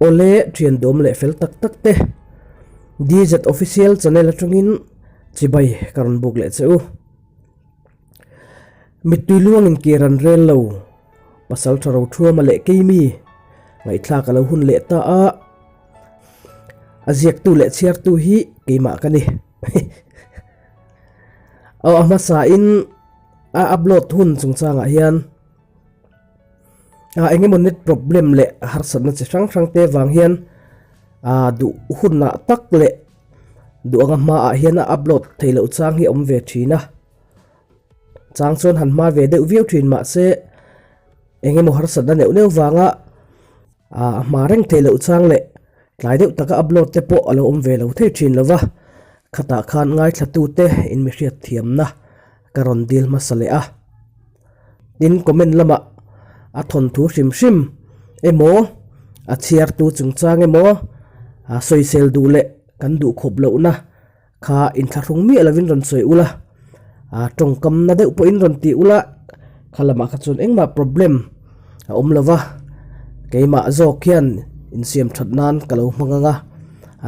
Awle thian dawm leh fel tak tak te DZ Official channel atangin chibai ka rawn buk leh che u. Mittui luangin kir an rel lo, pasal tha ro thuama leh keimi ngaihthlak a lo hun leh ta a, a ziaktu leh chhiartu hi keimah ka ni. Aw a hmasain a upload hun chungchangah hian ah engemaw net problem leh harsatna chi hrang hrang te vang hian ah duh hunah tak leh duh anga hmaah hian a upload theih loh chang hi a awm ve thin a chang chuan han hma ve deuh viau thin mahse engemaw harsatna neuh neuh vanga ah a hma reng theih loh chang leh Tlai deuh taka upload te pawh a lo awm ve lo thei thin lo va, khatah khan ngaithlatute in mi hriat thiamna ka rawn dil hmasa leh a. Tin, comment lamah a thawnthu hrim hrim emaw, a chhiartu chungchang emaw, a sawisel duh leh kan duh khawp lohna Kha inthlahrung miah lovin rawn sawi ula, a tawngkamna deuh pawhin rawn ti ula, kha lamah kha chuan engmah problem a awm lo va, keimah zawk hian insiam that nan ka lo hmang ang a,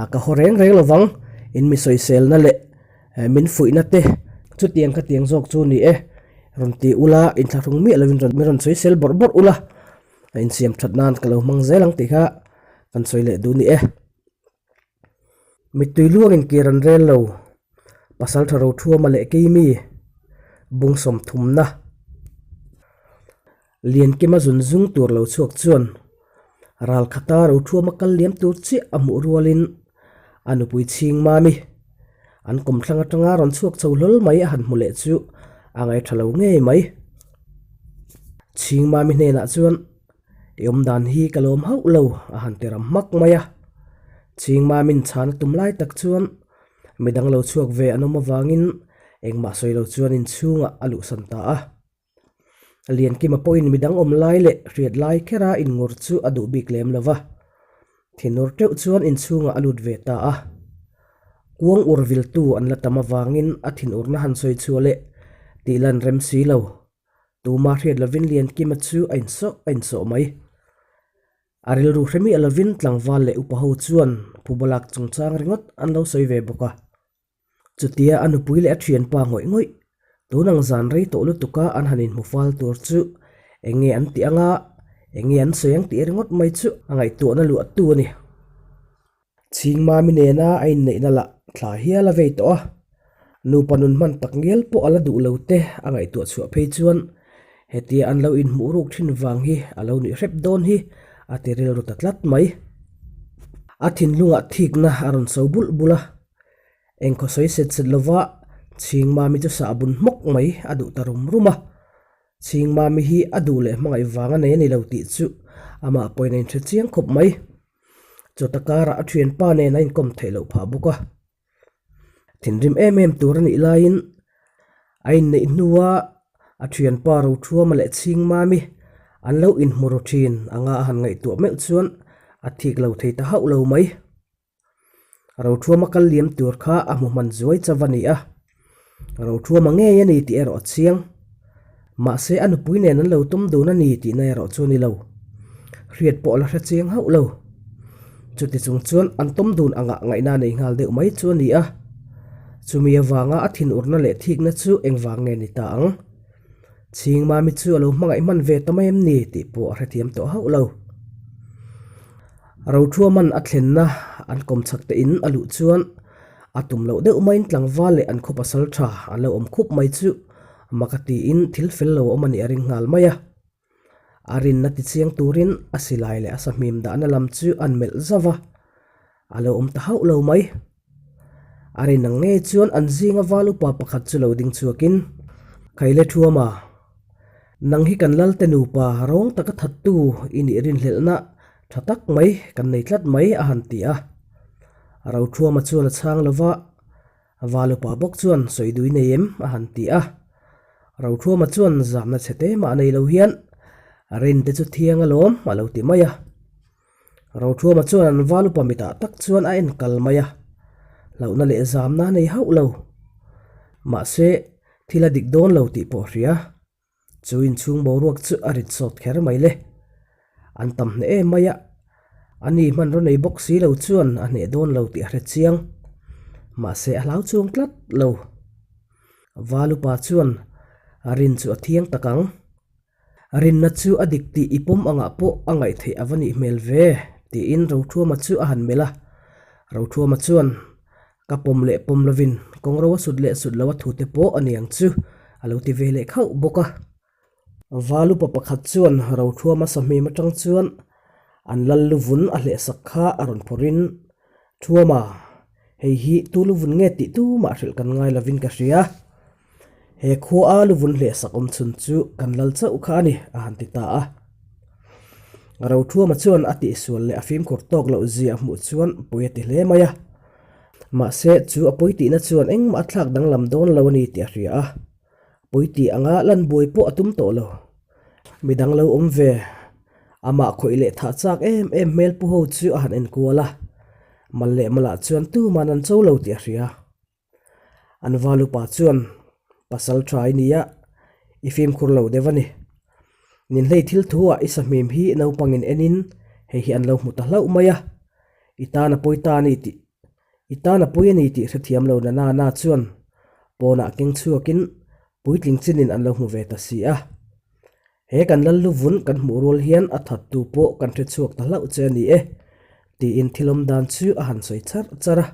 ka haw reng reng lo vang, in mi sawiselna leh min fuihna te chutiang kha tiang zawk chu ni e, rawn ti ula inthlahrung miah lovin rawn min rawn sawisel bawrh bawrh ula, a insiam that nan ka lo hmang zel ang tih kha kan sawi leh duh ni e. Mittui luangin kir an rel lo, pasal tha ro thuama leh keimi bung sawmthumna Liankima zun zung tur lo chhuak chuan ral khata ro thuama kal liam tur chiah a hmuh rualin a nupui chhing mami an kawmthlang atanga rawn chhuak chho hlawl mai a han hmu leh chu a ngaihṭha lo ngei mai. Chhing mami hnenah chuan I awm dan hi ka lawm hauh lo, a han ti ram hmak mai a. Chhingmamin chhan a tum lai tak chuan midang lo chhuak ve an awm avangin engmah sawi lo chuan inchhungah a luhsan ta a. Liankima pawhin midang awm lai leh hriat lai khera inngur chu a duh bik lem lo va. Thinur teuh chuan inchhungah a lut ve ta a. Kuang ur viltu an la tam avangin a thinurna han sawi chhuah leh tihlan rem si lo. Tuma hriat lovin Liankima chu a insawh a insawh mai. A rilru hre miah lovin tlangval leh upa ho chuan phubalak chungchang ringawt an lo sawi ve bawk a. Chutia a nupui leh a thianpa ngawih ngawih, tun ang zan rei tawh lutuka an han inhmu fal tur chu eng nge an tih anga, eng nge an sawi ang tih ringawt mai chu a ngaihtuahna luahtu a ni. Chhingmami nena a inneihna lah thla hial a vei tawh a, nupa nun hman tak ngial pawh a la duh lo te a ngaihtuah chhuah phei chuan hetia an lo inhmuh ruk thin vang hi a lo nih hrep dawn hi a ti rilru ta tlat mai. A thinlungah thikna a rawn so bulh bulh a, engkhaw sawi set set lova Chhingmami chu sahbun hmawk mai a duh ta rum rum a, Chhingmami hi a duh leh hmangaih vang a nei a ni lo tih chu amah pawhin a inhre chiang khawp mai. Chawta karah a thianpa nen a inkawm theih loh phah bawk a. Thinrim em em tur a nih laiin a inneih hnua a thianpa Rothuama leh Chhingmami an lo inhmu ru thin anga a han ngaihtuah meuh chuan a thik lo thei ta hauh lo mai. Rothuama kal liam tur kha a hmu hman zuai chauh a ni a, Rothuama ngei a ni tih erawh a chiang. Mahse a nupui nen an lo tum dun a ni tihna erawh chu a ni lo. Hriat pawh a la hre chiang hauh lo. Chuti chung chuan an tum dun angah ngaihna a nei nghal deuh mai chu a ni a. Chumi avanga a thinurna leh thikna chu engvang nge ni ta ang? Chhingmami chu a lo hmangaih hman ve ta mai em ni tih pawh a hrethiam tawh hauh lo. Rothuaman a thlenna an kawm chak te in a luh chuan a tum loh deuh maiin tlangval leh an khaw pasal tha an lo awm khup mai chu mak a tiin thil fel lo awm a nih a ring nghal mai a. A rinna ti chiang turin a silai leh a sahmim dahna lam chu an melh zauh a, a lo awm ta hauh lo mai. A rin ang ngei chuan an zinga val upa pakhat chu lo ding chhuakin, Khaile Thuama, nang hi kan Lalte nupa rawng taka thattu i nih rinhlelhna tha tak mai kan nei tlat mai a han ti a. Rothuama chuan a chhang lo va, val upa bawk chuan sawi dui nei em a han ti a. Rothuama chuan zamna chhe te mah nei lo hian, Rinte chu thiang alawm a lo ti mai a. Rothuama chuan an val upa mitah tak chuan a en kal mai a, hlauhna leh zamna a nei hauh lo. Mahse, thil a dik dawn lo tih pawh a hria. Chu inchhung boruak chu a rit sawt kher mai le. An tam hneh em mai a. Ani hmanraw nei bawk si lo chuan a hneh dawn lo tih a hre chiang. Mahse a hlau chuang tlat lo. Valupa chuan a rin chu a thiang tak ang. Rinna chu a dik tih i pawm angah pawh a ngaih theih a va nih hmel ve, tiin Rothuama chu a han melh a. Rothuama chuan, Ka pawm leh pawm lovin kawngro a sut leh sut lo a thute pawh a ni ang chu, a lo ti ve leh khauh bawk a. Valupa pakhat chuan Rothuama sahmim atang chuan an lal luvun a hlehsak kha a rawn phawrhin, Thuama, hei hi tu luvun nge tih tumah hrilh kan ngai lovin ka hria. He khua a luvun hlehsak awm chhun chu kan lal chauh kha a ni, a han ti ta a. Rothuama chuan a tihsual leh a fimkhur tawk loh zia a hmuh chuan pawi a ti hle mai a. Mahse, chu a pawi tihna chuan engmah a thlak danglam dawn lo a ni tih a hria a. Pawi tih anga lan buai pawh a tum tawh lo. Midang lo awm ve. Amah khawih leh thah chak em em hmel pu ho chu a han enkual a. Mal leh malah chuan tuman an cho lo tih a hria. An valupa chuan, Pasal tha i nia, i fimkhur lo deuh a ni. Ninhlei thil thu ah i sahmim hi naupangin enin hei hi an lo hmu ta hlauh mai a, i tan a pawi ta a ni tih i tan a pawi a ni tih hrethiam lo na na na chuan pawnah keng chhuakin puitling chinin an lo hmu ve ta si a. He kan lal luvun kan hmuh rual hian a thattu pawh kan hre chhuak ta hlauh che a ni e, tiin thil awm dan chu a han sawi char char a.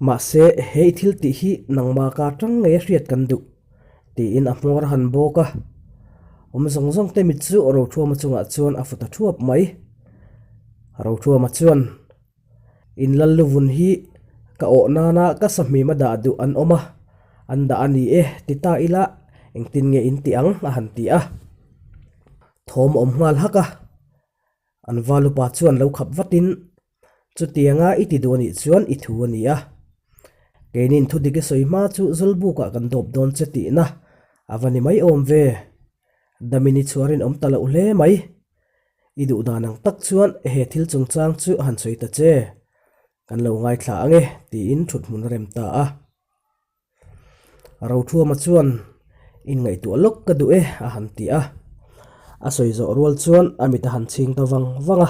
Mahse, he i thil tih hi nangmah ka tang ngei a hriat kan duh, tiin a hmawr a han bawk a. Awm zawng zawng te mit chu Rothuama chungah chuan a fu ta thuap mai. Rothuama chuan. In lal luvun hi ka awh nana ka sahmim a dah duh an awm a, an dah a ni e, ti ta ila engtin nge in ti ang a han ti a. Thawm a awm nghal hak a, an valupa chuan lo khap vatin, Chutianga i ti duh a nih chuan i thu a ni a. Keinin thu dik i sawi hma chu Zawlbukah kan dawp dawn che tihna a va ni mai awm ve. Damin i chhuah rinawm ta loh hle mai. I duh dan ang tak chuan he thil chungchang chu han sawi ta che, kan lo ngaithla ang e, tiin thuthmun a rem ta a. Rothuama chuan, Inngaihtuah lawk ka duh e, a han ti a. A sawi zawh rual chuan a mit a han chhing ta vang vang a.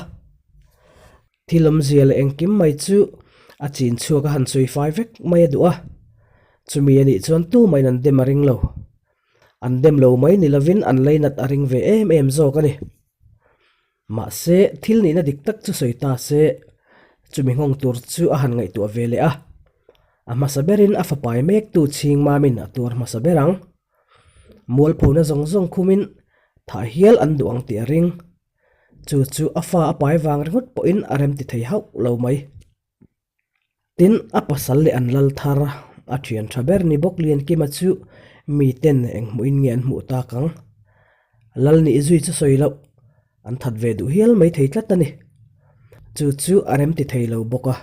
Thil awmzia leh engkim mai chu a chin chhuak a han sawi fai vek mai a duh a. Chumi anih chuan tumahin an dem a ring lo. An dem lo mai ni lovin an leinat a ring ve em em zawk a ni. Mahse, thil nihna dik tak chu sawi ta se, chumi nghawng tur chu a han ngaihtuah ve leh a. A hmasa berin a fapai mektu chhing mamin a tuar hmasa ber ang. Mualphona zawng zawng khumin thah hial an duh ang tih a ring. Chu chu a fa a pai vang ringawt pawhin a remti thei hauh lo mai. Tin, a pasal leh an lal thar, a thian tha ber ni bawk Liankima chu miten eng hmuhin nge an hmuh tak ang? Lal nih zui chu sawi loh, an that ve duh hial mai thei tlat a ni. Chu chu a remti thei lo bawk a.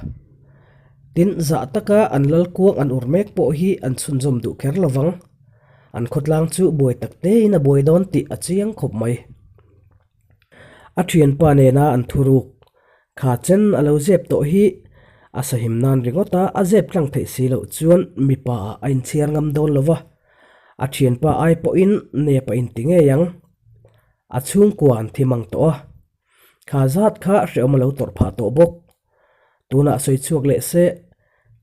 Tin, zah taka an lal kuang an ur mek pawh hi an chhunzawm duh kher lo vang. An khawtlang chu buai tak tein a buai dawn tih a chiang khawp mai. A thianpa nena an thuruk Kha chen a lo zep tawh hi a sahim nan ringawt a, a zep tlang theih si loh chuan mipa ah a inchhiar ngam dawn lo va, a thianpa ai pawhin nep a inti ngei ang. A chhungkua an thi mang tawh a, kha zat kha hrehawm a lo tawrh phah tawh bawk. Tunah sawi chhuak leh se,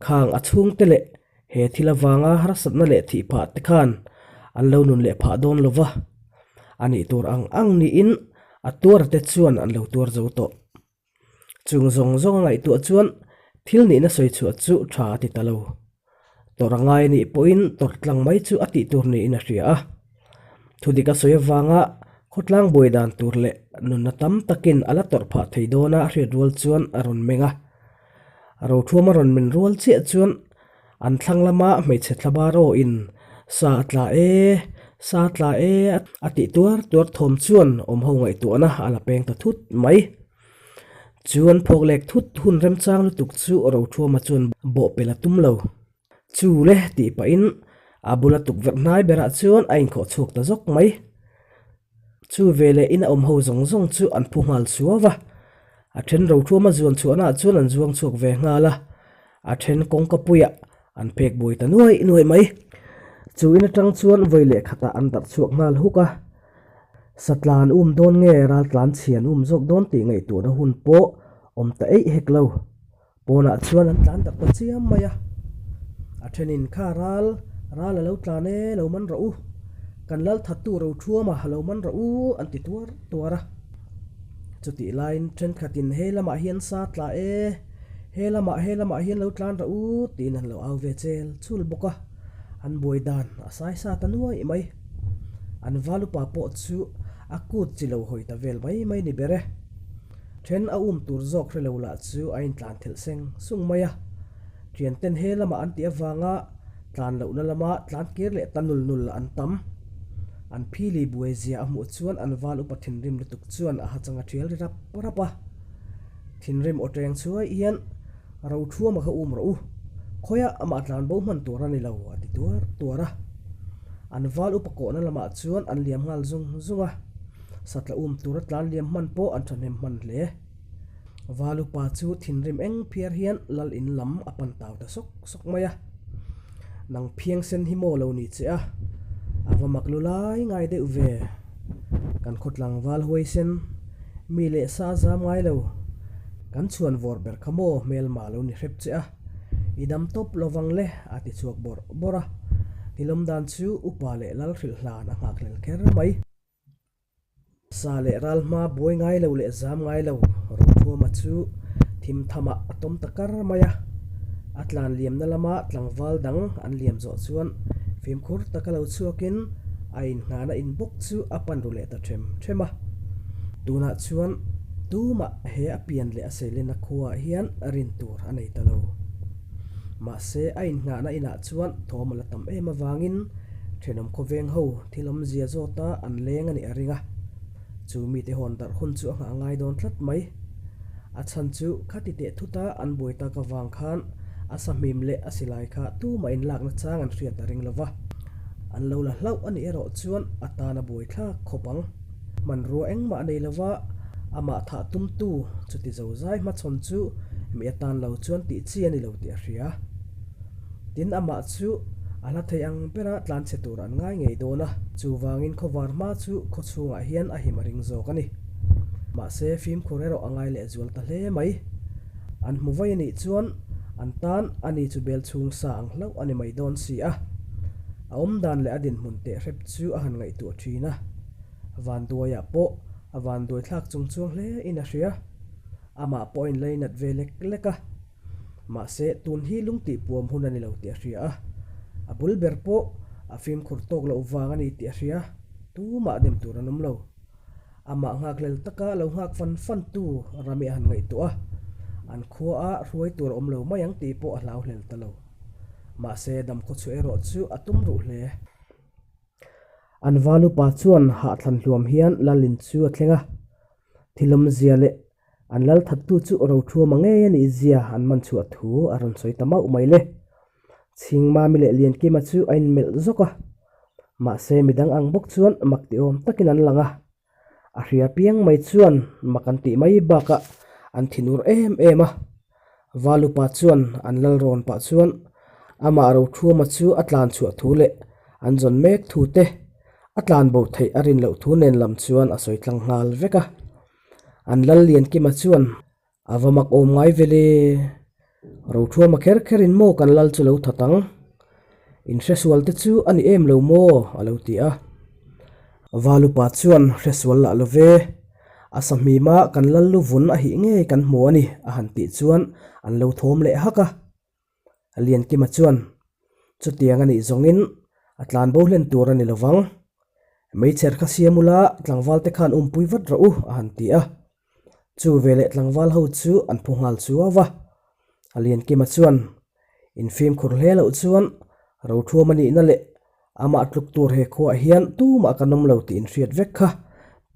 khang a chhungte leh he thil avanga harsatna leh thih phah te khan an lo nun leh phah dawn lo va, a nih tur ang ang niin a tuar te chuan an lo tuar zo tawh. Chung zawng zawng a ngaihtuah chuan thil nihna sawi chhuah chu tha a ti ta lo. Tawrh a ngai anih pawhin tawrh tlang mai chu a tih tur niin a hria a. Thudik a sawi avanga khawtlang buai dan tur leh nunna tam takin a la tawrh phah thei dawna a hriat rual chuan a rawn meng a. Rothuama rawn men rual chiah chuan an thlang lama hmeichhe thlabar aw in sa a tla e, sa a tla e a tih tuar tuar thawm chuan awm ho ngaihtuahna a la peng ta thut mai. Chu an phawk lek thut hun remchang lutuk chu Rothuama chuan bawhpelh a tum lo. Chu le tih pahin a bula tukverh hnai berah chuan a inkhawh chhuak ta zawk mai. Chu veleh in a awm ho zawng zawng chu an phu nghal suau va, a then Rothuama zuan chhuahnaah chuan an zuang chhuak ve nghal a, a then kawngka puiah an phek buai ta nuai nuai mai. Chu in atang chuan vawi leh khatah an darh chhuak nghal huk a. Satla an um dawn nge raltlan chhia an um zawk dawn tih ngaihtuahna hun pawh awm ta eih hek lo. Pawnah chuan an tlan tak ta chiam mai a. A thenin kha ral, ral a lo tlan e, lo man rawh u. Kan lal thattu ro thuama lo man rawh u an ti tuar tuar a. Chutih laiin thenkhatin he lamah hian sa tla e, he lamah he lamah hian lo tlan rawh u tiin an lo au ve chel chul bawk a. An buai dan a sai sa ta nuaih mai. An val upa pawh chu a kut chi lo hawi ta vel mai mai ni ber e. Then a um tur zawk hre lo lah chu a intlan thelh seng sung mai a. Thianten he lamah an tih avanga tlan lohna lama tlan kir leh ta nul nul an tam. An phili buai zia a hmuh chuan an val upa thinrim lutuk chuan a hachang a thial ri rap rap a. Thinrim aw teng chhuai hian Rothuama kha um rawh u, khawiah amah tlan bo hman tur a ni lo a ti tuar tuar a. An val upa kawhna lamah chuan an liam nghal zung zung a. Satla um tura tlan liam hman pawh an thahnem hman hle. Valupa chu thinrim eng phiar hian lal in lam a pan tau ta sawk sawk mai a. Nang phiang sen hi maw lo ni che a, a va mak lu lai ngai deuh ve. Kan khaw tlangval huai sen, mi leh sa zam ngai lo. Kan chhuan vawr ber kha maw hmelma lo ni hrep che a, i dam tawp lovang le a ti chhuak bawrh bawrh a. Tilawm dan chu upa leh lal hrilh hlan a nghakhlel kher mai. Sa leh ral hma buai ngai lo leh zam ngai lo Rothuama chu thim thamah a tawm ta kar mai a. A tlan liamna lama tlangval dang an liam zawh chuan fimkhur taka lo chhuakin a inngahna in bawk chu a pan ru leh ta them them a. Tunah chuan tumah he a pian leh a seilenna khuaah hian rin tur a nei ta lo. Mahse a inngahna inah chuan thawm a la tam em avangin thenawm khawveng ho Thil awmzia zawta an leng a nih a ring a, chu mite hawn darh hun chu a nghah ngai dawn tlat mai. A chhan chu khati teh thuta an buai tak avang khan a sahmim leh a silai kha tumah inlakna chang an hriat a ring lo va. An lo la hlauh a nih erawh chuan a tan a buai thlak khawp ang. Hmanrua engmah a nei lo va, amah thah tumtu chuti zozai hmachhawn chu mi atan lo chuan tih chi a ni lo tih a hria. Tin, amah chu a hla thei ang bera tlanchhe tur an ngai ngei dawn a, chuvangin khawvar hma chu khaw chhungah hian a him a ring zawk a ni. Mahse, fimkhur erawh a ngai lehzual ta hle mai. An hmu vai a nih chuan an tan a ni chu bel chhung sa ang hlauh a ni mai dawn si a. A awmdan leh a dinhmun teh hrep chu a han ngaihtuah thin a. Vanduaiah pawh a vanduai thlak chung chuang hle in a hria. Amah pawh a inlainat ve lek lek a. Mahse, tun hi lung tih puam hun a ni lo tih a hria a. A bul ber pawh a fimkhur tawk loh vang a ni tih a hria. Tumah dem tur an awm lo. Amah nghakhlel taka lo nghak fan fan tu Rami a han ngaihtuah a. An khua a hruai tur a awm lo mai ang tih pawh a hlau hlel ta lo. Mahse, damkhawchhuah erawh chu a tum ruh hle. An valupa chuan hahthlan hluam hian Lalin chu a thleng a. Thil awmzia leh An lal thattu chu Rothuama ngei a nih zia an man chhuah thu a rawn sawi ta mauh mai le. Chhingmami leh Liankima chu a inmelh zawk a, mahse midang ang bawk chuan mak ti awm takin an lang a. A hria piang mai chuan mak an tih mai bakah an thinur em em a. Valupa chuan an lal rawn pah chuan amah Rothuama chu a tlan chhuah thu leh an zawn mek thu te, a tlan bo theih a rin loh thu nen lam chuan a sawi tlang nghal vek a. An lal Liankima chuan a va mak awm ngai ve le. Rothuama kher kherin maw kan lal chu lo that ang. In hresual te chu a ni em lo maw a lo ti a. Valupa chuan hresual lah lo ve. A sahmima kan lal lu vun a hih ngei kan hmu a ni a han tih chuan an lo thawm leh hak a. Liankima chuan chutiang a nih zawngin a tlan bo hlen tur a ni lovang. Meichher kha siam ula tlangval te khan umpui vat rawh u a han ti a. Chu veleh tlangval ho chu an phu nghal chuau va. Liankima chuan in fimkhur hle loh chuan Rothuam a nihna leh amah tluk tur he khuaah hian tumah kan awm lo tih in hriat vek kha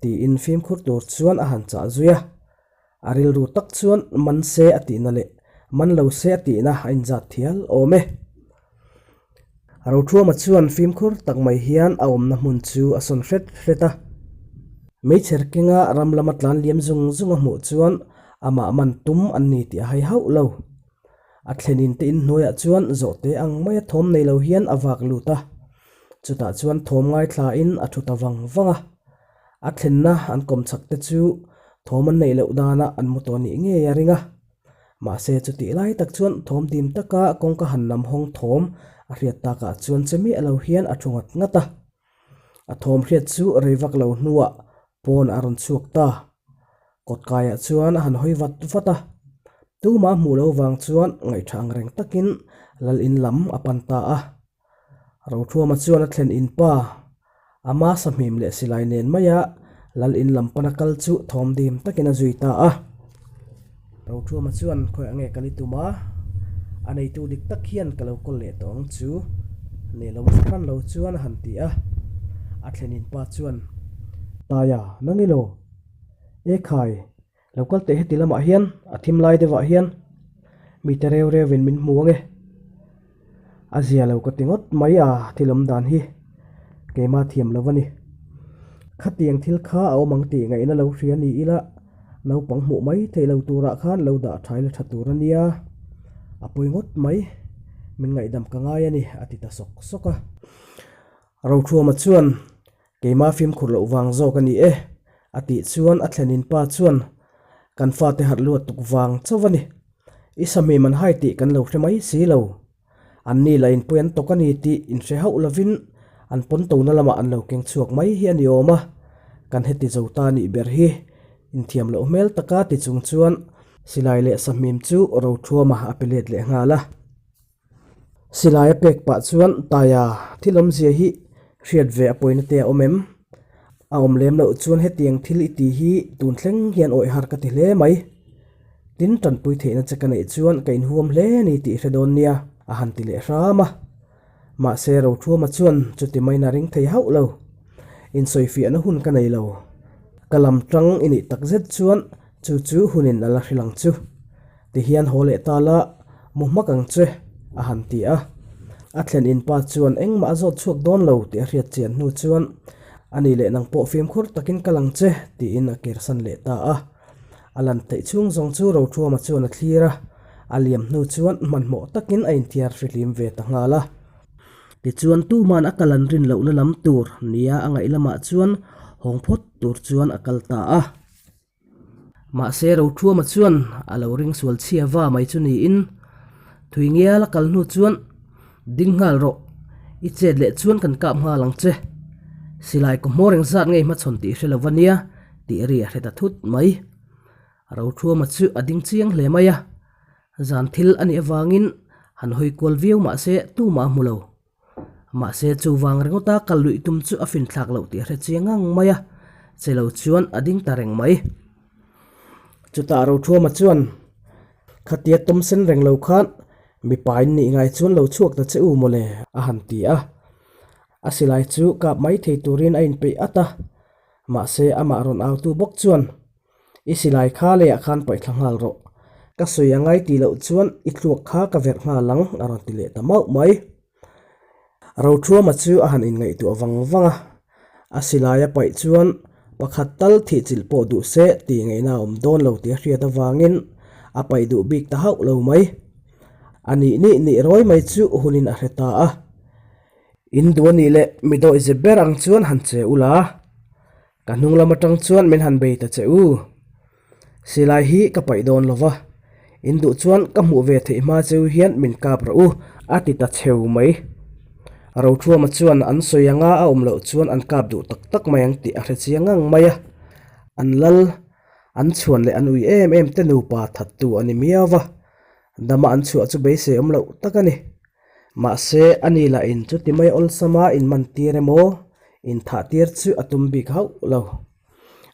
tiin fimkhur tur chuan a han chah zui a. A rilru tak chuan man se a tihna leh man lo se a tihna a inzat thial awm e. Rothuama chuan fimkhur tak mai hian a awmna hmun chu a sawn hret hret a. Meichher kenga ram lama tlan liam zung zung a hmuh chuan amah man tum an ni tih a hai hauh lo. A thlenin te inhnuaiah chuan zawhte ang maia thawm nei lo hian a vak lut a. Chutah chuan thawm ngaithlain a thu ta vang vang a. A thlenna an kawm chak te chu thawm an neih loh danah an mu tawh nih ngei a ring a. Mahse chutih lai tak chuan thawm dim taka kawngka han lam hawng thawm a hriat takah chuan che miah lo hian a thu ngat ngat a. A thawm hriat chu rei vak lo hnuah pawn a rawn chhuak ta. Kawtkaiah chuan a han hawi vat vat a, tumah hmuh lo vang chuan ngaihṭha ang reng takin lal in lam a pan ta a. Rothuama chuan a thlen in pa, ama sahmim leh silai nen maia lal in lam pana kal chu thawm dim takin a zui ta a. Rothuama chuan khawiah nge kal i tum a, a neitu dik tak hian ka lo kawl leh tawh ang chu, nelawm fahran lo chuan a han ti a. A thlen in pa chuan, Taia, nang i lo? E khai, lo kal teh heti lamah hian, a thim lai deuhah hian mite reu reuin min hmu ange. A zia lo ka ti ngawt mai a thil awm dan hi keimah thiam lo a ni. Khatiang thil kha a awm ang tih ngaihna lo hria ni ila naupang hmuh mai theih lo turah khan lo dah tha ila tha tur a nia. A pawi ngawt mai, min ngaihdam ka ngai a ni a ti ta sawk sawk a. Rothuama chuan Keimah fimkhur loh vang zawk a ni e, a tih chuan a thlenin pa chuan kan fate harh luat tuk vang chauh a ni. I sahmim an hai tih kan lo hre mai si lo. Anni lah inpui an tawk a ni tih inhre hauh lovin an pawn tona lamah an lo keng chhuak mai hi a ni awm a, kan heti zo ta nih ber hi inthiam loh hmel taka ti chung chuan silai leh sahmim chu Rothuama a pe let leh nghal a. Silai a pek pah chuan Taia thil awmzia hi hriat ve a pawina te a awm em? A awm lem loh chuan hetiang thil i tih hi tun thleng hian awih har ka ti hle mai. Tin tanpui theihna che ka neih chuan ka inhuam hle a ni tih hre dawn nia a han ti leh hram a. Mahse Rothuama chuan chuti maina ring thei hauh lo. Insawifiahna hun ka nei lo. Ka lam tang i nih takzet chuan chu chu hunin a la hrilh ang chu. Ti hian haw leh ta la, mu hmak ang che, a han ti a. A thlen in pa chuan engmah a zawt chhuak dawn lo tih a hriat chian hnu chuan, A nih leh nang pawh fimkhur takin kal ang che, tiin a kirsan leh ta a. A lan theih chhung zawng chu Rothuama chuan a thlir a, a liam hnu chuan hmanhmawh takin a inthiar hri hlim ve ta nghal a. Tichuan tuman a kal an rin lohna lam tur nia a ngaih lamah chuan hawng phawt tur chuan a kal ta a. Mahse Rothuama chuan a lo ring sual chhia va mai chu niin thui ngial a kal hnu chuan ding nghal rawh, i chet leh chuan kan kap nghal ang che. Silai kaw hmawr engzat nge hmachhawn tih hre lova nia tih ri a hre ta thut mai. Rothuama chu a ding chiang hle mai a, zan thil a nih avangin han hawi kual viau mahse tumah a hmu lo. Mahse chuvang ringawta kal luih tum chu a finthlak loh tih a hre chiang ngang mai a, che lo chuan a ding ta reng mai. Chutah Rothuama chuan, Khatia tawm sen reng lo khan mipa in nih ngai chuan lo chhuak ta che u mawle, a han ti a. A silai chu kap mai thei turin a inpeih at a, mahse amah rawn autu bawk chuan, I silai kha leiah khan paihthla nghal rawh. Ka sawi a ngai tih loh chuan i thluak kha ka verh nghal ang a rawn ti leh ta mauh mai. Rothuama chu a han inngaihtuah vang vang a, a silai a paih chuan pakhat tal thih chilh pawh duh se tih ngaihna a awm dawn lo tih a hriat avangin a paih duh bik ta hauh lo mai. A nih nih nih rawi mai chu hunin a hre ta a. In duh a nih leh mi dawihze ber ang chuan han che ula. Ka hnung lam atang chuan min han bei ta che u. Silai hi ka paih dawn lo va, in duh chuan ka hmuh ve theih hma cheu hian min kap rawh u, a ti ta cheu mai. Rothuama chuan an sawi anga a awm loh chuan an kap duh tak tak mai ang tih a hre chiang ngang mai a. An lal, an chhuan leh an ui em em te nupa thattu a ni miau va, dama an chhuah chu beisei awm loh tak a ni. Mahse, a ni lah in chuti mai awlsama inman tir emaw, inthah tir chu a tum bik hauh lo.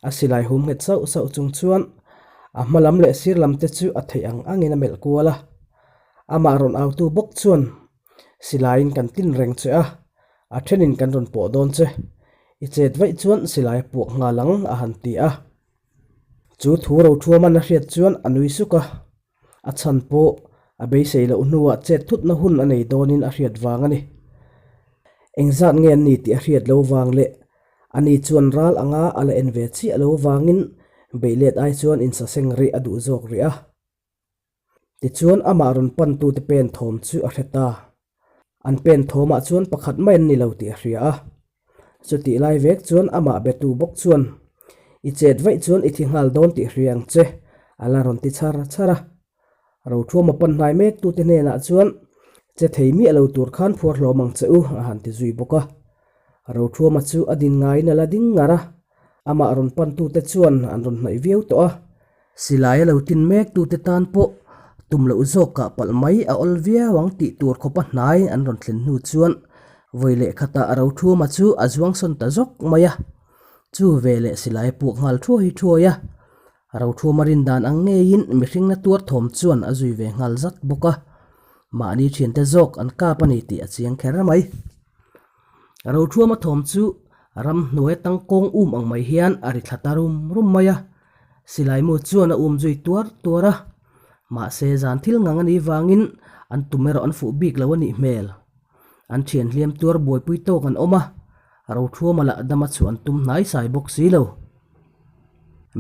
A silai hum nghet sauh sauh chung chuan a hma lam leh sir lam te chu a theih ang angin a melh kual a. Amah rawn autu bawk chuan, Silaiin kan tin reng che a, a thenin kan rawn pawh dawn che. I chet vaih chuan silai a puak nghal ang, a han ti a. Chu thu rothuaman a hriat chuan a nui suk a. A chhan pawh a beisei loh hnuah chet thutna hun a nei dawnin a hriat vang a ni. Engzat nge an ni tih a hriat lo vang leh ani chuan ral anga a la en ve chiah lo vangin beihlet ai chuan insaseng rih a duh zawk rih a. Tichuan amah rawn pantute pen thawm chu a hre ta. An pen thawmah chuan pakhat mai an ni lo tih a hria a. Chutih lai vek chuan amah betu bawk chuan, I chet vaih chuan i thi nghal dawn tih hria ang che, a la rawn ti chhar chhar a. Rothuama pan hnai mek tute hnenah chuan, Che thei miah lo tur khan phuar hlawm ang che u, a han ti zui bawk a. Rothuama chu a din ngaiin a la ding ngar a, amah rawn pan tute chuan an rawn hnaih viau tawh a. Silai a lo tin mek tute tan pawh tum loh zawk kah palh mai a awl viau ang tih tur khawpa hnai an rawn thlen hnu chuan vawi leh khatah Rothuama chu a zuang sawn ta zawk mai a. Chu veleh silai a puak nghal thuai thuai a. Rothuama rin dan ang ngeiin mihring na tuar thawm chuan a zui ve nghal zat bawk a. Mahni thiante zawk an kap a ni tih a chiang kher mai. Rothuama thawm chu ramhnuai tangkawng um ang mai hian a ri thla ta rum rum mai a. Silaimu chuan a um zui tuar tuar a, mahse zan thil ngang a nih vangin an tum erawh an fuh bik lo a nih hmel. An thian hliam tuar buaipui tawk an awm a, Rothuama lah dama chhuah an tum hnai sai bawk si lo.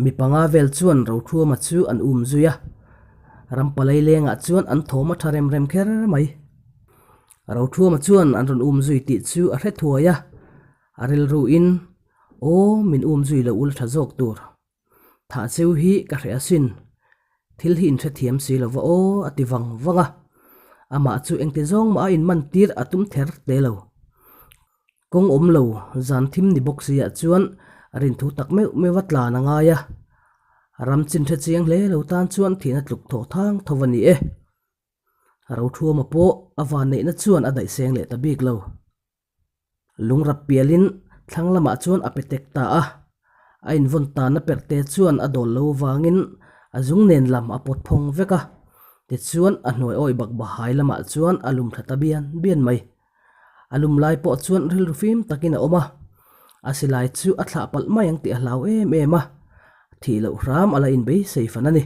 Mi panga vel chuan Rothuama chu an um zui a, Rampalai lengah chuan an thawm a tha rem rem kher mai. Rothuama chuan an rawn um zui tih chu a hre thuai a, a rilruin, Aw, min um zui lo ul tha zawk tur. Thah cheu hi ka hreh asin. Thil hi inhrethiam si lo va aw, a ti vang vang a. Amah chu engti zawng mah a inman tir a tum ther te lo. Kawng awm lo, zan thim ni bawk si ah chuan rinthu tak meuh meuh a tlan a ngai a. Ram chin hre chiang hle lo tan chuan thihna tluk thawh thang tho a ni e. Rothuama pawh a vanneihna chuan a daih seng leh ta bik lo. Lungrap pialin thlang lamah chuan a pe tek ta a, a invawn tanna perhte chuan a dawl lo vangin a zung nen lam a pawt phawng vek a, tichuan a hnuai awih bak bahai lamah chuan a lum thla ta bian bian mai. A lum lai pawh chuan rilru fim takin a awm a, a silai chu a thlah palh mai ang tih a hlau em em a, thih loh hram a la inbeisei fan a ni.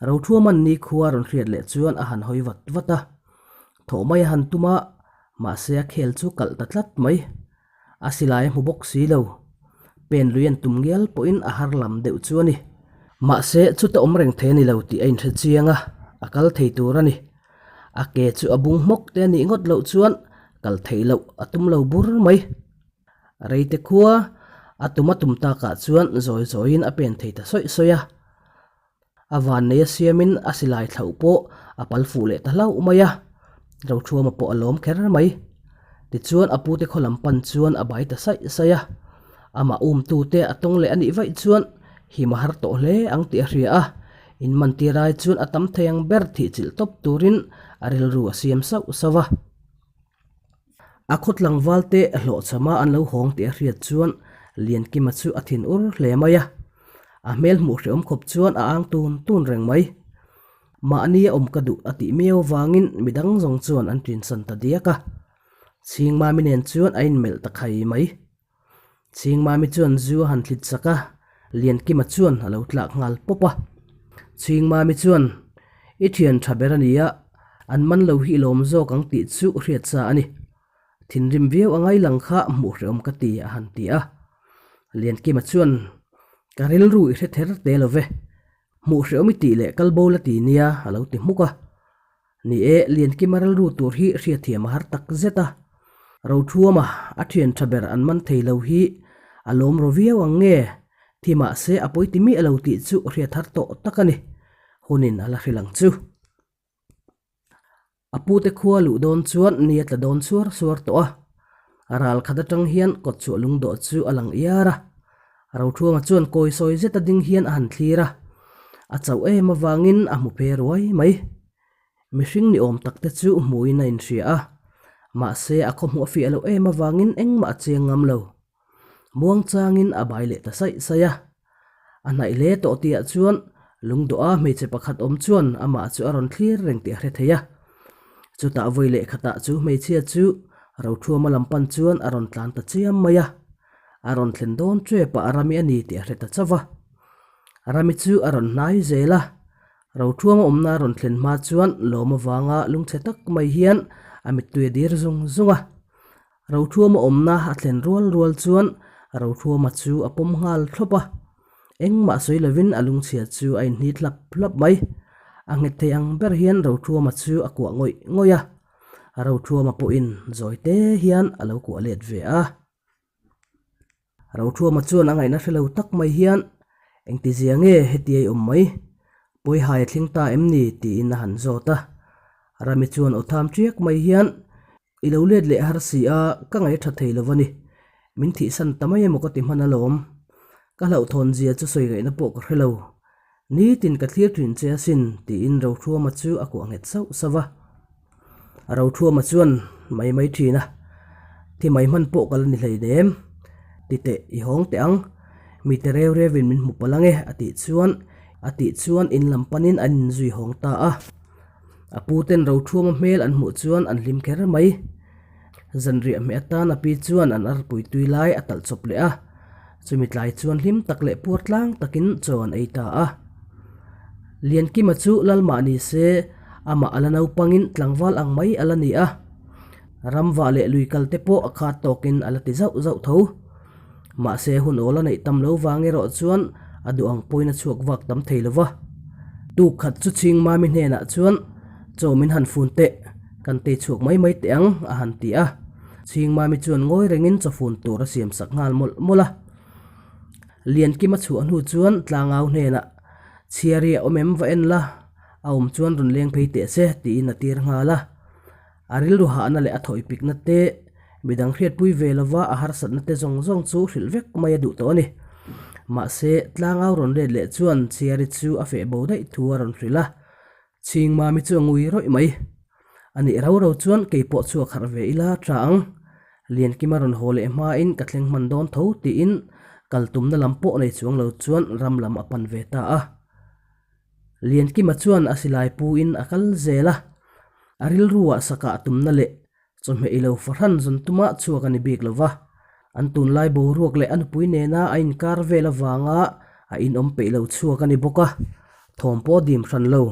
Rothuaman nikhua rawn hriat leh chuan a han hawi vat vat a, thawh mai a han tum a, mahse a khel chu kalh ta tlat mai. A silai a hmu bawk si lo. Pen lui an tum ngial pawhin a har lam deuh chu a ni. Mahse chuta awm reng thei a ni lo tih a inhre chiang a, a kal thei tur a ni. A ke chu a bung hmawk te a nih ngawt loh chuan kal theih loh a tum lo bur mai. Reite khua a tum a tum takah chuan zawi zawiin a pen thei ta sawih sawih a. A vannei a siamin a silai thlauh pawh a pal fuh leh ta hlauh mai a, Rothuama pawh a lawm kher mai. Tichuan a pute khaw lam pan chuan a bai ta saih saih a, amah umtute a tawng leh a nih vaih chuan him a har tawh hle ang tih a hria a, inmantir ai chuan a tam thei ang ber thihchilh tawp turin a rilru a siam sauh sauh a. A khaw tlangval te hlawhchhama an lo hawng tih a hriat chuan Liankima chu a thin ur hle mai a. A hmel hmuh hrehawm khawp chuan a ang tun tun reng mai. Mahni a awm ka duh a tih miau vangin midang zawng chuan an ṭinsan ta diak a. Chhingmami nen chuan a inmelh ta khai mai. Chhingmami chuan zu a han thlit sak a, Liankima chuan a lo tlak nghal pawp a. Chhingmami chuan, I thian tha ber a nia, an man lo hi i lawm zawk ang tih chu hriat sa a ni. Thinrim viau a ngai lang kha hmuh hrehawm ka ti a han ti a. Liankima chuan, Ka rilru i hre ther te lo ve, hmuh hrehawm i tih leh kal bo la ti nia a lo ti hmuk a. Ni e, Liankima rilru tur hi hriatthiam a har tak zet a. Rothuama a thian tha ber an man thei lo hi a lawm ro viau ang nge? Thi mah se a pawi ti miah lo tih chu hriat har tawh tak a ni. Hunin a la hrilh ang chu. A pute khua luh dawn chuan ni a tla dawn suar suar tawh a. Ral khat atang hian kawtchhuah lungdawh chu a lang iar a. Rothuama chuan kawi sawi zeta ding hian a han thlir a, a chauh em avangin a hmu phe ruai mai. Mihring ni awm tak te chu hmuin a inhria a, mahse a khawhmuh a fiah loh em avangin engmah a chiang ngam lo. Muang changin a bai leh ta saih saih a. A hnaih hle tawh tihah chuan lungdawha hmeichhe pakhat awm chuan amah chu a rawn thlir reng tih a hre thei a. Chutah vawi leh khatah chu hmeichhia chu Rothuama lam pan chuan a rawn tlan ta chiam mai a. A rawn thlen dawn ṭep ah Rami a ni tih a hre ta chauh va. Rami chu a rawn hnai zel a, Rothuama awmna a rawn thlen hma chuan lawm avanga lungchhe tak mai hian a mittui a dir zung zung a. Rothuama awmna a thlen rual rual chuan Rothuama chu a pawm nghal thlawp a, engmah sawi lovin a lungchhia chu a inhnit hlap hlap mai. A nghet thei ang ber hian Rothuama chu a kuah ngawih ngawih a, Rothuama pawhin zawi te hian a lo kuah let ve a. Rothuama chuan a ngaihna hre lo tak mai hian, Engtizia nge heti a i awm mai? Pawihai a thleng ta em ni? tiin a han zawt a. Rami chuan aw tham ṭiak mai hian, I lo let leh har si a, ka ngaih a ṭha thei lo va ni. Min thihsan ta mai emaw ka ti hman alawm. Ka hlauhthawn zia chu sawi ngaihna pawh ka hre lo. Nitin ka thlir ṭhin che asin, tiin Rothuama chu a kuah nghet sauh sauh va. Rothuama chuan mai mai ṭhin a, Thi mai hman pawh ka la ni hleinem. Ti teh, i hawng teh ang. Mite reu reuin min hmu palh ang e, a tih chuan a tih chuan in lam panin an inzui hawng ta a. A pu ten Rothuama hmel an hmuh chuan an hlim kher mai. Zanriah hmeh atan a pi chuan an arpui tui lai a talh chawp leh a, chumi tlai chuan hlim tak leh puar tlang takin chaw an ei ta a. Liankima chu Lalmah ni se, amah a la naupangin tlangval ang mai a la ni a. Ramvah leh lui kal te pawh a khat tawkin a la ti zauh zauh tho. Mahse hun awl a neih tam lo vang erawh chuan a duh ang pawhin a chhuak vak tam thei lo va. Tuk khat chu chhing mami hnenah chuan chaw min han fun teh, kan tei chhuak mai mai teh ang a han ti a. Chhing mami chuan ngawi rengin chaw fun tur a siam sak nghal mawlh mawlh a. Liankim a chhuah hnu chuan tlangau hnenah, Chhiari a awm em va en la, a awm chuan rawn leng phei teh se tiin a tir nghal a. A rilru hahna leh a thawipikna te, midang hriatpui ve lova a harsatna te zawng zawng chu hrilh vek mai a duh tawh a ni. Mahse, tlangau rawn let leh chuan Chhiari chu a feh bo daih thu a rawn hrilh a, Chhingmami chu a ngui rawih mai. A nih rau rau chuan kei pawh chhuak harh ve ila tha ang. Liankima rawn haw leh hmain ka thleng hman dawn tho tiin kal tumna lam pawh nei chuang lo chuan ram lam a pan ve ta a. Liankima chuan a silai puin a kal zel a, a rilruah sakah tumna leh chawhmeh i lo fahran zawn tuma chhuak a ni bik lo va. An tunlai boruak leh a nupui nena a inkar vel avanga a inawm peih lo chhuak a ni bawk a, thawm pawh a dim hran lo.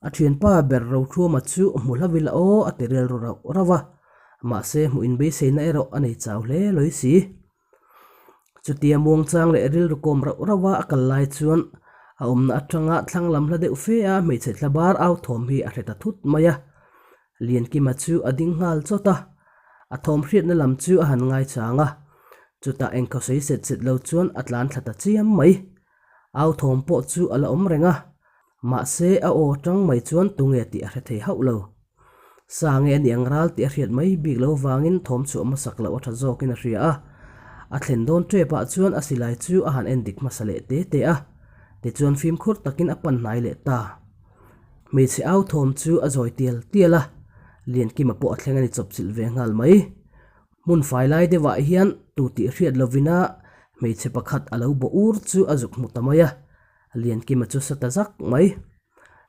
A thianpa ber Rothuama chu hmu hlau ila aw a ti rilru rauh rauh a, mahse hmuh inbeiseina erawh a nei chau hle lawi si. Chutia muangchang leh rilru kawm rauh rauh a a kal lai chuan a awmna atanga thlang lam hla deuh fe a hmeichhe thla bar au thawm hi a hre ta thut mai a. Liankima chu a ding nghal chawt a, a thawm hriatna lam chu a han ngaichang a, chutah engkhaw sawi set set lo chuan a tlan thla ta chiam mai. Au thawm pawh chu a la awm reng a, Mahse, a aw tang mai chuan tunge tih a hre thei hauh lo. Sa nge a nih ang ral tih a hriat mai bik lo vangin thawm chhuah hmasak loh a tha zawkin a hria a. A thlen dawn tepah chuan a silai chu a han en dik hmasa leh te te a. Tichuan fimkhur takin a pan hnai leh ta. Hmeichhe au thawm chu a zawi tial tial a, Liankima pawh a thleng a ni chawpchilh ve nghal mai. Hmun fai lai deuhah hian tu tih hriat lovina hmeichhe pakhat a lo bawh ur chu a zuk hmu ta mai a. Liankima chu sa ta zak mai.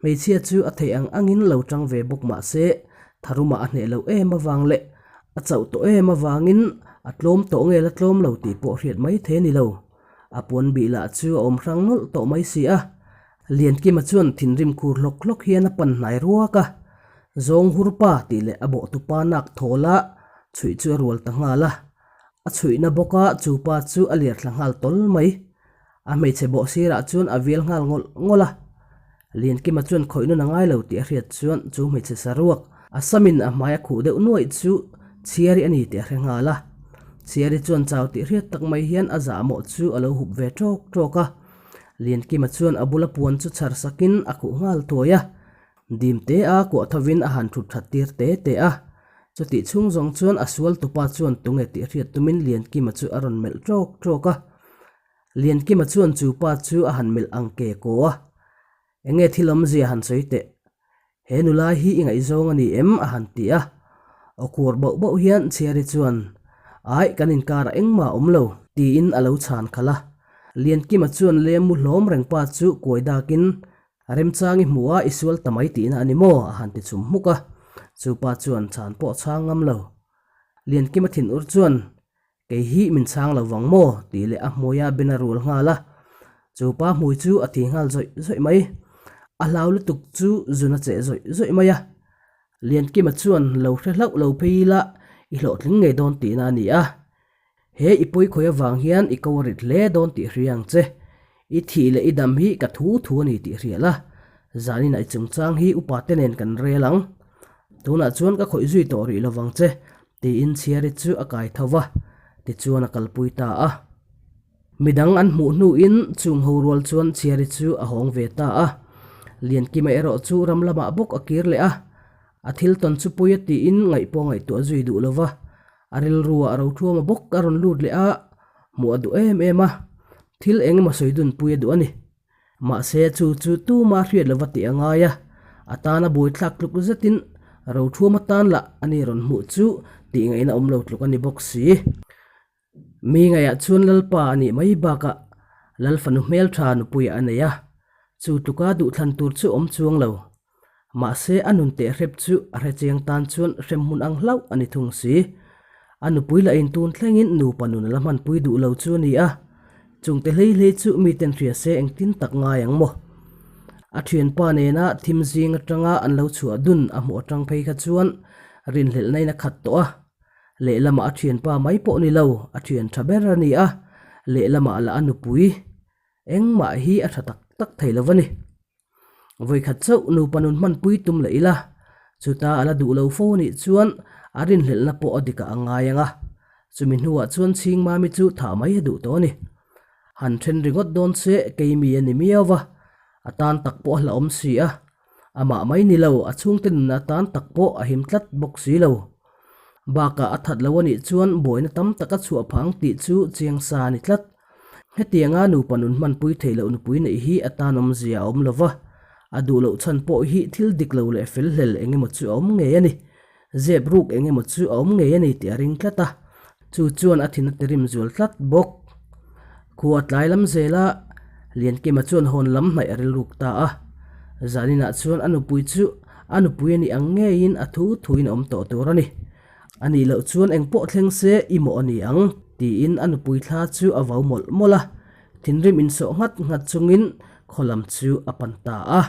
Hmeichhia chu a theih ang angin lo tang ve bawk mah se, tharumah a hneh loh em avang leh a chauh tawh em avangin a tlawm tawh nge la tlawm lo tih pawh hriat mai thei a ni lo. A puan bih lah chu a awm hrang nawlh tawh mai si a. Liankima chuan thinrim khur hlawk hlawk hian a pan hnai ruak a, Zawng hur pa tih leh a bawhtu pa nak thawl a chhuih chu a rual ta nghal a. A chhuihna bawk a chu pa chu a lir thla nghal tawl mai. A hmeichhe bawh sirah chuan a vial nghal ngawlh ngawlh a. Liankima chuan khawih nun a ngai lo tih a hriat chuan chu hmeichhe saruak a samin a hmai a khuh deuh nuaih chu Chhiari a ni tih a hre nghal a. Chhiari chuan chau tih hriat tak mai hian a zahmawh chu a lo hup ve tawk tawk a. Liankima chuan a bula puan chu chhar sakin a khuh nghal thuai a. Dim te a kuah thovin a han thut that tir te te a. Chutih chhung zawng chuan a sual tupa chuan tunge tih hriat tumin Liankima chu a rawn melh tawk tawk a. Liankima chuan chu pa chu a han melh ang ke kaw a, Enge thil awmzia han sawi teh? He nula hi i ngaihzawng a ni em? a han ti a. Aw kur bauh bauh hian Chhiari chuan, Aih, kan inkarah engmah a awm lo, tiin a lo chhan khalh a. Liankima chuan lem mu hlawm reng pa chu kuai dakin, Remchang i hmu a, i sual ta mai tihna a ni maw? a han ti chhum hmuk a. Chu pa chuan chhan pawh chhang ngam lo. Liankima thinur chuan, Kei hi min chhang lo vang maw? tih leh a hmui a ben a rul nghal a. Chu pa hmui chu a ti nghal zawih zawih mai. A hlau lutuk chu zun a cheh zawih zawih mai a. Liankima chuan lo hre hlauh lo phei ila i hlawhtling ngei dawn tihna a ni a. He i pawi khawi avang hian i ko a rit hle dawn tih hria ang che. I thih leh i dam hi ka thu thu a ni tih hria la. Zaninah i chungchang hi upa te nen kan rel ang. Tunah chuan ka khawih zui tawh rih lovang che. Tiin Chhiari chu a kai tho va, tichuan a kalpui ta a. Midang an hmuh hnuin chung ho rual chuan Chhiari chu a hawng ve ta a. Liankima erawh chu ram lamah bawk a kir leh a. A thil tawn chu pui a tiin ngaih pawh ngaihtuah zui duh lo va. A rilruah a rothuama bawk a rawn lut leh a, hmuh a duh em em a. Thil eng emaw sawi dun pui a duh a ni. Mahse chu chu tuma hriat lova tih a ngai a, a tana buaithlak tluk zetin rothuama tan lah a ni rawn hmuh chu tih ngaihna awm lo tluk a ni bawk si. Mi ngaihah chuan Lalpa a nih mai bakah Lal fanu hmeltha nupuiah a nei a, chu tluka duhthlan tur chu awm chuang lo. Mahse a nun teh hrep chu a hre chiang tan chuan hrem hmun ang hlauh a ni thung si. A nupui lah in tun thlengin nupa nun a la hmanpui duh lo chu a ni a, chungte hlei hlei chu miten hria se engtin tak ngai ang maw? A thianpa nena thim zing atanga an lo chhuah dun a hmuh atang phei kha chuan rinhlelhna in a khat tawh a, Lehlamah a thianpa mai pawh ni lo, a thian tha ber a ni a, lehlamah lah a nupui engmah hi a tha tak tak thei lo a ni. Vawikhat chauh nupa nun hmanpui tum leh ila, chuta a la duh lo fo a nih chuan a rinhlelhna pawh a dikah a ngai ang a, chumi hnuah chuan Chhingmami chu thah mai a duh tawh a ni. Han then ringawt dawn se keimi a ni miau va, a tan tak pawh a hlauhawm si a, Amah mai ni lo, a chhungte nunna atan tak pawh a him tlat bawk si lo. Bakah a that lo a nih chuan buaina tam tak a chhuah phah ang tih chu chiang sa a ni tlat. Hetianga nupa nun hmanpui theih loh nupui neih hi a tan awmzia a awm lo va, a duh loh chhan pawh hi thil dik lo leh fel hlel eng emaw chu a awm ngei a ni. Zep ruk eng emaw chu a awm ngei a ni tih a ring tlat a, chu chuan a thin a tirim zual tlat bawk. Khua tlai lam zela Liankima chuan hawn lam hnaih a rilruk ta a, zaninah chuan a nupui chu a nupui a nih ang ngeiin a thu thuin a awm tawh tur a ni. A nih loh chuan eng pawh thleng se i mawh a ni ang tiin a nupui thla chu a vau mawlh mawlh a, thinrim insawh nghat nghat chungin khaw lam chu a pan ta a.